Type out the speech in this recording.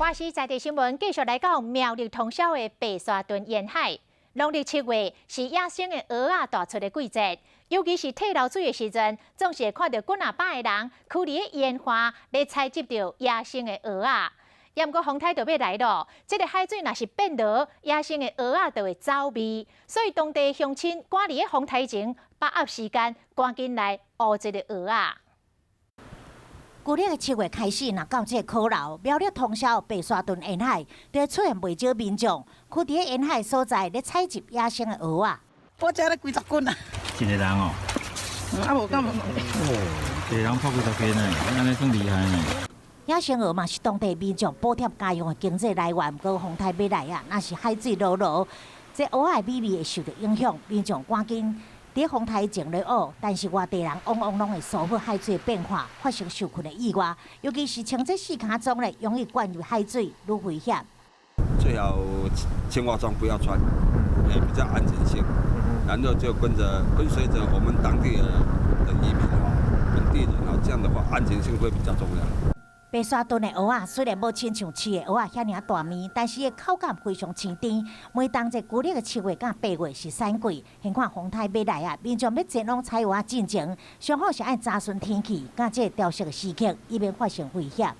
華視在地新聞繼續來到苗栗通霄的白沙屯沿海。農曆七月是野生的蚵仔大出的季節，尤其是退流水的時陣，總是會看到幾若百个人囥佇咧沿岸咧採集著野生的蚵仔。毋過風颱就欲來囉，這个海水若是變濁，野生的蚵仔就會走味，所以當地鄉親趕佇咧風颱前把握時間，趕緊來挖這个蚵仔。舊曆的七月開始，若到這个苦流，苗栗通霄白沙屯沿海，就會出現袂少民眾，囥佇咧沿海所在咧採集野生的蚵仔。我食了幾十斤啊！一个人哦。啊無敢。哦，一个人捕幾十斤呢，按呢算厲害呢。野生蚵嘛是當地民眾補貼家用的經濟來源。毋過風颱欲來啊，若是海水濁濁，這蚵仔的美味會受著影響，民眾趕緊佇風颱前咧挖，但是外地人往往攏會疏忽海水變化，發生受困的意外，尤其是穿這四跤裝咧，容易灌入海水，愈危險。最好青蛙裝不要穿，比較安全性。然後就跟着跟隨著我們當地的漁民哦，本地人哦，這樣的話安全性會比較重要。白沙屯的蚵仔雖然無親像飼的蚵仔遐爾大物，但是伊口感非常鮮甜。每當這舊曆的七月佮八月是產季，現看風颱欲來啊，民眾欲前往採蚵仔進前，上好是愛查詢天氣佮這個調色的時刻，以免發生危險。